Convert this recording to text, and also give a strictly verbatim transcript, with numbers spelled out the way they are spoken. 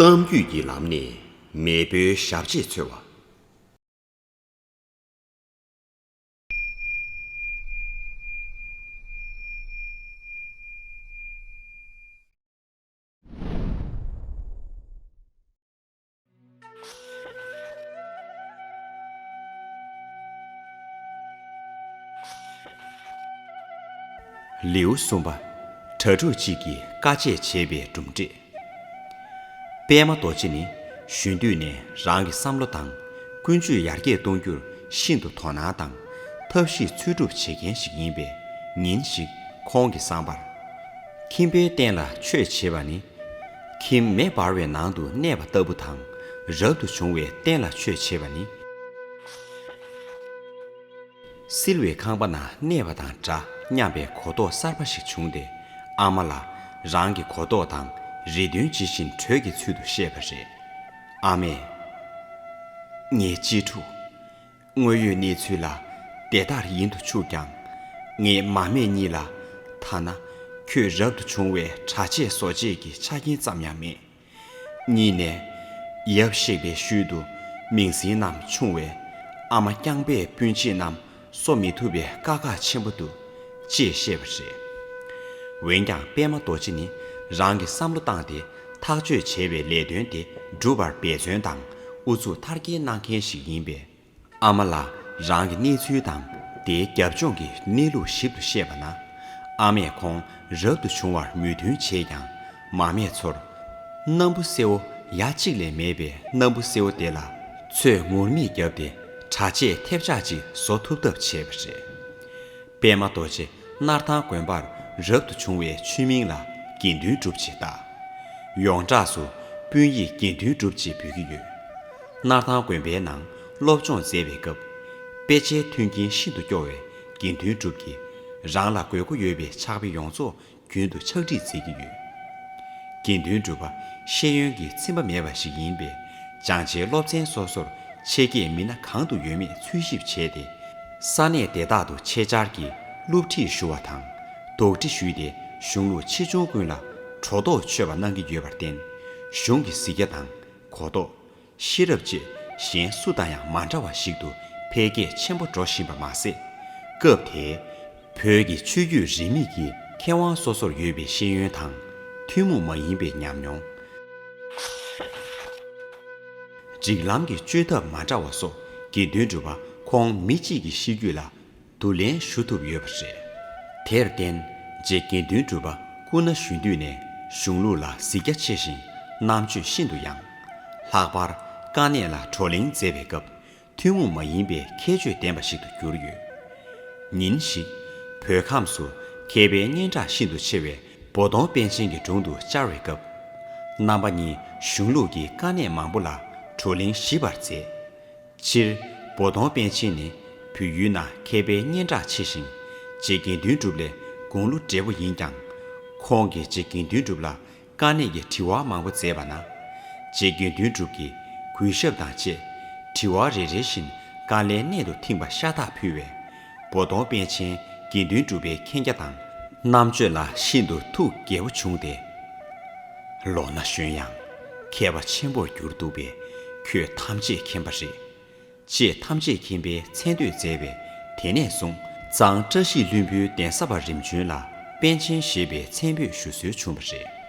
གཏམ་རྒྱུད་ཀྱི་ལམ་ནས་མེས་པོའི་ཞབས་རྗེས་འཚོལ་བ། ལེའུ་གསུམ་པ། གྲྭ་ཕྲུག་གཅིག་གིས་དཀའ་སྤྱད་བྱས་པའི་གྲུབ་འབྲས། པད་མ་རྡོ་རྗེ་ནི་གཞོན་དུས་ནས་རང་གི་བསམ་བློ་དང་ཀུན་སྤྱོད་ཡར་རྒྱས་གཏོང་རྒྱུར་ཤིན་ཏུ་དོ་སྣང་དང་ཐབས་ཤེས་འཚོལ་སྒྲུབ་བྱེད་མཁན་ཞིག་ཡིན་པས། ཉིན་ཞིག་ཁོང་གི་བསམ་པར། ཁྱིམ་པའི་སྟན་ལ་ཆོས་བྱེད་པ་ནི། ཁྱིམ་མེ་འབར་བའི་ནང་དུ་གནས་པ་ལྟ་བུ་དང་། རབ་ཏུ་བྱུང་བའི་སྟན་ལ་ཆོས་བྱེད་པ་ནི། བསིལ་བའི་ཁང་པ་ན་གནས་པ་དང་འདྲ་སྙམ་པའི་གོ་རྟོགས་གསར་པ་ཞིག་བྱུང་སྟེ། ཨ་མ་ལ་རང་གི་གོ་རྟོགས་དང་རེ་འདུན་ཇི་བཞིན་གྲོས་ཀྱི་ཚུལ་དུ་བཤད་པ་རེད། ཨ་མས། ངའི་གཅེས་ཕྲུག། དངོས་ཡོད་གནས་ཚུལ་ལ་དེ་ལྟར་ཡིན་དུ་ཆུག་ཀྱང་། ངའི་མ་སྨད་གཉིས་ལ་ཐ་ན་ཁྱོད་རབ་ཏུ་བྱུང་བའི་གྲྭ་ཆས་བཟོ་བྱེད་ཀྱི་ཆ་རྐྱེན་ཙམ་ཡང་མེད། གཉིས་ནས། ཡབ་གཤེགས་པའི་ཤུལ་དུ་མིང་སྲིང་རྣམས་ཆུང་བས། ཨ་མ་རྐྱང་པས་སྤུན་མཆེད་རྣམས་གསོ་མི་ཐུབ་པའི་དཀའ་ཁག་ཆེན་པོ་འདུག་ཅེས་བཤད་པ་རེད། འོན་ཀྱང་པད་མ་རྡོ་རྗེ་ནི་རང་གི་བསམ་བློ་བཏང་སྟེ་ཐག་གཅོད་བྱས་པའི་ལས་དོན་དེ་འགྲུབ་པར་འབད་བརྩོན་དང་ཨུ་ཚུགས་མཐར་སྐྱེལ་གནང་མཁན་ཞིག་ཡིན་པས། ཨ་མ་ལ་རང་གི་གནས་ཚུལ་དང་དེའི་རྒྱབ་ལྗོངས་ཀྱི་གནས་ལུགས་ཞིབ་ཏུ་བཤད་པ་ན། ཨ་མས་ཁོང་རབ་ཏུ་བྱུང་བར་མོས་མཐུན་བྱས་ཀྱང་མ་སྨད་ཚོར། སྣམ་བུ་སེར་བོ་ཡ་གཅིག་ལས་མེད་པའི་སྣམ་བུ་སེར་བོ་དེ་ལ་ཚོས་ངུར་སྨྲིག་བརྒྱབ་སྟེ་གྲྭ་ཆས་ཐེབས་ཆག་ཅིག་བཟོ་ཐུབ་ཐབས་བྱས་པ་རེད། པད་མ་རྡོ་རྗེ་སྣར་ཐང་དགོན་པར་རབ་ཏུ་བྱུང་བའི་ཆོས་མིང་ལ་དགེ་འདུན་གྲུབ་ཅེས་བཏགས། ཡོངས་གྲགས་སུ་སྤུན་ཡིག་དགེ་འདུན་གྲུབ་ཅེས་འབོད་ཀྱི་ཡོད། སྣར་ཐང་དགོན་པའི་ནང་སློབ་སྦྱོང་མཛད་པའི་སྐབས། དཔེ་ཆའི་མཐུན་རྐྱེན་ཤིན་ཏུ་སྐྱོ་བས་དགེ་འདུན་གྲུབ་ཀྱིས་རང་ལ་དགོས་མཁོ་ཡོད་པའི་ཕྱག་དཔེ་ཡོངས་རྫོགས་རྒྱུན་དུ་ཕྱག་བྲིས་མཛད་ཀྱི་ཡོད། དགེ་འདུན་གྲུབ་པ་ཤེས་ཡོན་གྱི་ཚིམ་པ་མེད་པ་ཞིག་ཡིན་པས། སྦྱང་བྱའི་སློབ་ཚན་སོ་སོར་ཆེད་མཁས་མི་སྣ་གང་དུ་ཡོད་མེད་འཚོལ་ཞིབ་བྱས་ཏེ། ས་གནས་དེ་དག་ཏུ་ཆེད་བཅར་གྱིས་སློབ་ཁྲིད་ཞུ་བ་དང་། དོགས་འདྲི་ཞུས་ཏེ་གཞུང་ལུགས་ཆེ་ཆུང་ཀུན་ལ་གྲོས་ཐོག་ཆོད་པ་གནང་གི་ཡོད་པར་བརྟེན། གཞུང་གི་གཟིགས་རྒྱ་དང་གོ་རྟོགས། ཤེས་རབ་བཅས་གཞན་སུ་དང་ཡང་མ་འདྲ་བ་ཞིག་ཏུ་འཕེལ་རྒྱས་ཆེན་པོ་འགྲོ་བཞིན་པ་མ་ཟད། སྐབས་དེའི་བོད་ཀྱི་ཆོས་བརྒྱུད་རིས་མེད་ཀྱི་མཁས་དབང་སོ་སོར་ཡོད་པའི་ཤེས་ཡོན་དང་། ཐུན་མོང་མ་ཡིན་པའི་ཉམས་མྱོང་། སྒྲིག་ལམ་གྱི་བཅོས་ཐབས་མ་འདྲ་བ་སོགས་དགེ་འདུན་གྲུབ་པ་ཁོང་མི་གཅིག་གི་ཤེས་རྒྱུད་ལ་བསྡུ་ལེན་ཞུ་ཐུབ་ཡོད་པ་རེད། དེར་བརྟེན། རྗེ་དགེ་འདུན་གྲུབ་པ་སྐུ་ན་གཞོན་དུས་ནས་གཞུང་ལུགས་ལ་གཟིགས་རྒྱ་ཆེ་ཞིང་རྣམ་དཔྱོད་ཤིན་ཏུ་ཡངས། ལྷག་པར་དཀའ་གནད་ལ་བགྲོ་གླེང་མཛད་པའི་སྐབས། ཐུན་མོང་མ་ཡིན་པའི་ཁྱད་ཆོས་ལྡན་པ་ཞིག་ཏུ་གྱུར་ཡོད། ཉིན་ཞིག་བོད་ཁམས་སུ་མཁས་པའི་སྙན་གྲགས་ཤིན་ཏུ་ཆེ་བའི་འབོ་སྟོང་པཎ་ཆེན་གྱི་དྲུང་དུ་བཅར་བའི་སྐབས། རྣམ་པ་གཉིས་གཞུང་ལུགས་ཀྱི་དཀའ་གནད་མང་པོ་ལ་བགྲོ་གླེང་ཞིབ་པར་མཛད། སྤྱིར་འབོ་སྟོང་པཎ་ཆེན་ནི་བོད་ཡུལ་ན་མཁས་པའི་སྙན་གྲགས་ཆེ་ཞིང་། རྗེ་དགེ་འདུན་གྲུབ་ལས་དགུང་ལོ་བགྲེས་པོ་ཡིན་ཀྱང་། ཁོང་གིས་རྗེ་དགེ་འདུན་གྲུབ་ལ་དཀའ་གནད་ཀྱི་དྲི་བ་མང་པོ་མཛད་པ་ན། རྗེ་དགེ་འདུན་གྲུབ་ཀྱིས་གུས་ཞབས་དང་བཅས་དྲི་བ་རེ་རེ་བཞིན་དཀའ་ལས་གནད་དུ་ཐིངས་པ་ཤ་སྟག་ཕུལ་བས། འབོ་སྟོང་པཎ་ཆེན་དགེ་འདུན་གྲུབ་པའི་མཁྱེན་རྒྱ་དང་རྣམ་དཔྱོད་ལ་ཤིན་ཏུ་ཐུགས་དགྱེས་པོ་བྱུང་སྟེ། ལོ་ན་གཞོན་ཡང་མཁས་པ་ཆེན་པོར་གྱུར་འདུག་པས་ཁྱོད་ཐམས་ཅད་མཁྱེན་པ་རེད། ཅེས་ཐམས་ཅད་མཁྱེན་པའི་མཚན་བསྟོད་མཛད་པས། དེ་ནས་བཟུང་གཙང་བཀྲ་ཤིས་ལྷུན་པོའི་གདན་ས་པ་རིམ་བྱོན་ལ་པཎ་ཆེན་ཞེས་པའི་མཚན་བསྟོད་ཞུ་སྲོལ་བྱུང་བ་རེད།